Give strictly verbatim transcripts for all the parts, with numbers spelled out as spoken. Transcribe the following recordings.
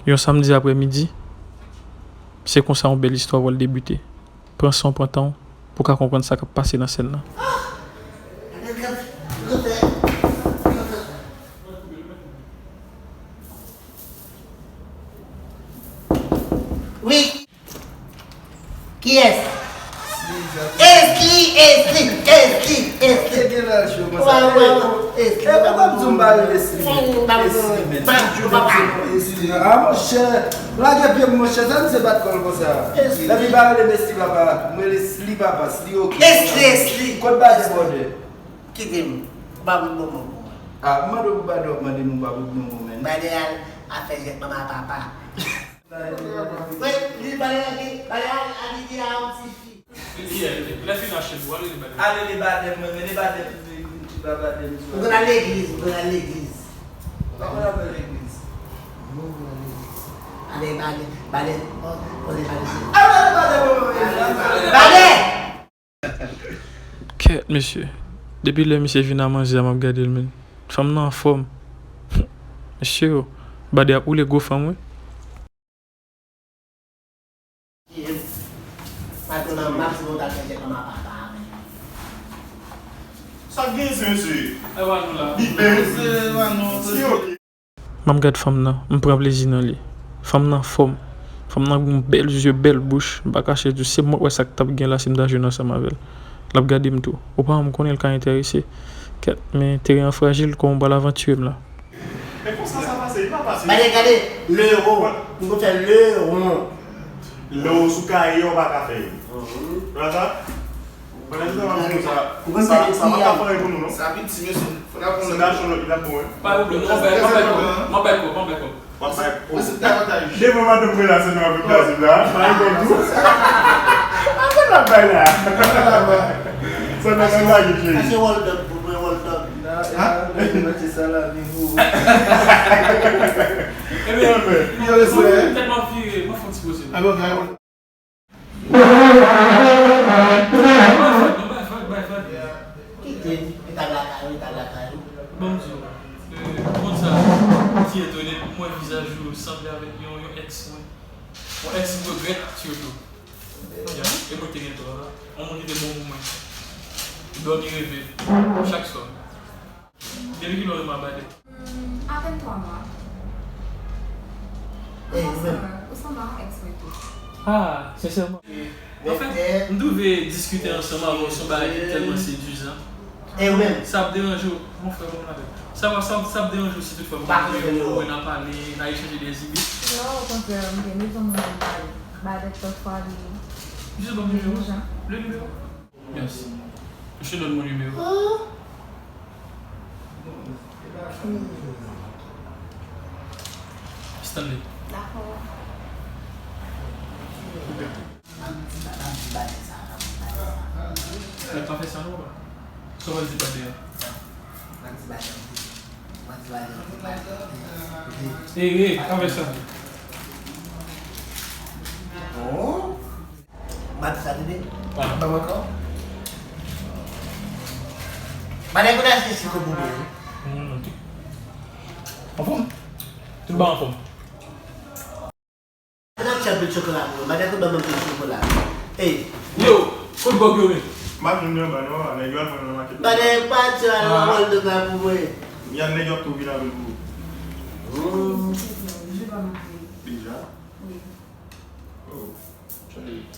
Yon samdi aprèmidi, se konsa yon bèl istwa pral debite. Pran san w, pran tan w pou w ka konprann sa k ap pase nan sèn nan. Wi. Kiyès? Esli, Esli, Esli, Esli. Waw, waw, Esli. Esli, pa m di w m pa rele Esli. Esli, men. Esli, a monchè. Lage pye m, monchè, sa misye bat kò l konsa. Esli. Epi pa rele m Esli papa, m rele Sli papa, Sli oke. Esli, Esli. Kot badè bòdè? Kite m. Ou pa bout bonbon pou mwen. A, m mande w pou badè, w ap mande m ou pa bout bonbon, men. Badè al ap fè jèt manman papa. Wi, li badè al, badè al abite a yon ti fi. Lè fin achte pou ale li badè. Ale li badè, mwen, men li badè pou li, li pa badè m. Ou konn al legliz, ou konn al legliz. Ou pa konn al legliz. Ou konn al legliz. Ale badè, badè, ale badè, badè. Badè! Kèt mesye. Depi lè misye vin a manzè a m ap gade l, men. Fanm nan anfòm. Mesye o. Badè ap woule gwo fanm wi. Patron nan max monta kèkè kòman papa a men. Sa k gen se mesye? Li bèl. Si yo. M ap gad fanm nan, m pran plezi nan li. Fanm nan anfòm. Fanm nan gon bèl zye, bèl bouch. M pa kache di w, se mwen k wè sa k t ap gen la si m ta jwenn ansanm avè l. L ap gade m tou. Opa m konnen l ka enterese. Kèt, men teren an frajil, kòman m pral avantire m la? Men konsa sa pase, li pa fasil. Gade, gade, le ron. M gon fè le ron. Lè w sou kaye, w pa ka fè yo. Ou konn sa? Ou konn sa, sa, sa pa ka fè anyen pou nou, non. Sa piti, mesye. Fò n aprann. Se nasyon lòt, li t ap bon, wi. Pa pwoblèm, mwen bay, mwen bay kòb, mwen bay kòb, mwen bay kòb. W ap bay kòb. Devan madanm mwen la, se nou ap kraze m la. Bay kòb tou. Sa n ap bay la. Sa n ap bay la, cheri. Sa se hold up pou mwen, hold up. Ha? Mwen se salami pou ou. Ebyen, tèlman vire, mwen fè yon ti poze. Kite, etab lakay ou, etab lakay ou. Ban m di w, ou konn sa, m ti etone pou m wè vizaj ou sanble avèk yon, yon ex mwen. Yon ex m regrèt sitou. Ya, e mwen ki te gen tò a. Yon moun ki te bon pou mwen. M dòmi reve chak swa. Depi kilè w renmen Abadè? Hmm, apèn twa mwa. Ou sanble, ou sanble a yon ex mwen tou. Ah, sensèman. Anfèt, m twouve diskite ansanm avè w se yon bagay ki tèlman sedizan. E ou menm? Sa ap deranje w, mon frè, ban m lapè. Sa, sa, sa ap deranje w si toutfwa m pa twouve w, n a pale, n a echanje de ide? Non, okontrè, m gen bezwen moun pou m pale. Badè tòt fwa li. Jis ban m nimewo w. Le nimewo? Mèsi. Misye donn mwen nimewo. Stanley. Dakò. Mèt pa fè sa non, papa. Sa w pral di badè a? Ey, ey, pa fè sa. Oh. M ap sa tande. Ban m ankò. Bagay pou n achte siko pou mwen wi. Anfòm? Tout bagay anfòm. N ap fè anpil chokola pou mwen. Bagay pou ban m anpil chokola. Ey. Yo, kot bòg yo men? M ap jwenn yo anba non, nèg yo al pran yo nan makèt. Bagay pa ti al nan wòl de bagay pou mwen. Y a nèg yo ap tou vin avè l pou ou. Deja? Oh.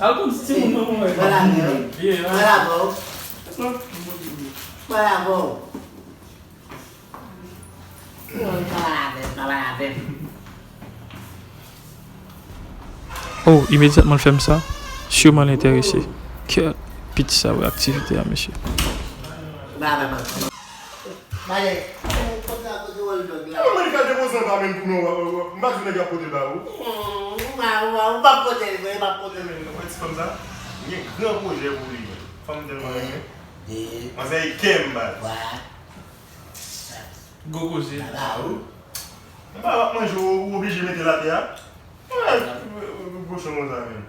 Al konn timoun nan mwen. Mwen la menm. Mwen la bò. Mwen la bò. Mwen pa la menm, pa la menm. Oh, imedyatman l fè m sa, siman l enterese. Kèt, piti sa wè aktivite a mesye. Mwen pa la menm. Bagay, ou konn sa kote wòl dòg la. Mwen mande ka depoze anba men l pou mwen, w, w, w, m pa di nèg y ap pote l ba ou. Ou pa, ou pa, ou p ap pote l vre, m ap pote l. Ou wè ti fanm sa? M gen gran pwojè pou li. Fanm m tèlman renmen. Manzè e kè m baz. Gwo koze. Baba ou. M pa w ap manje, ou oblije mete l atè a. Wè, gwo kochon konsa menm.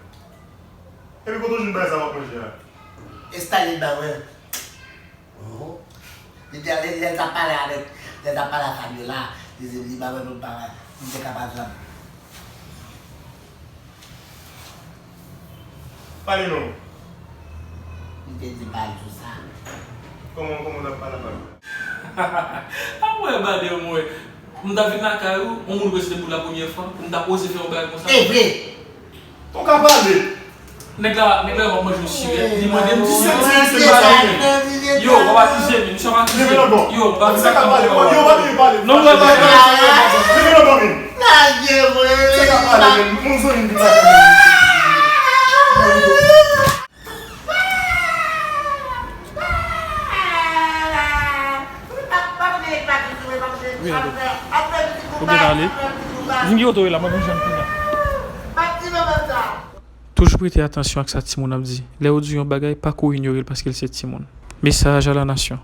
Epi kote w jwenn bagay sa w ap manje a? Stanley ba mwen. Li te, lè, lè l t ap pale avèk, lè l t ap pale a Fabiola, li di m li pa wè nou pa, li te ka pa vle. Pale non. M te di pa l di sa. Kòman, kòman w t ap pale a Bade? A mwen, Bade, mwen. M ta vin lakay ou, yon moun rete debout la premyè fwa, pou m ta oze fè yon bagay konsa. E vre. Ou ka pale. Nèg la, nèg la w ap manje yon sirèt, li mande m si se mwen ki pale. Yo, w ap akize m, misye ap akize m. Yo, m pa vin lakay ou. Yo, w ap pale. Non, m pa pale. Leve nan ban m. Lage mwen. Sa k ap pale menm? Moun zanmi m ki sa k ap pale. Wi, ale. Ou byen ale. Vin ki kote w ye la, mwen menm jan m kounye a. Toujou prete atansyon ak sa timoun ap di. Lè yo di yon bagay, pa kouri inyore l paske l se timoun. Message à la nation.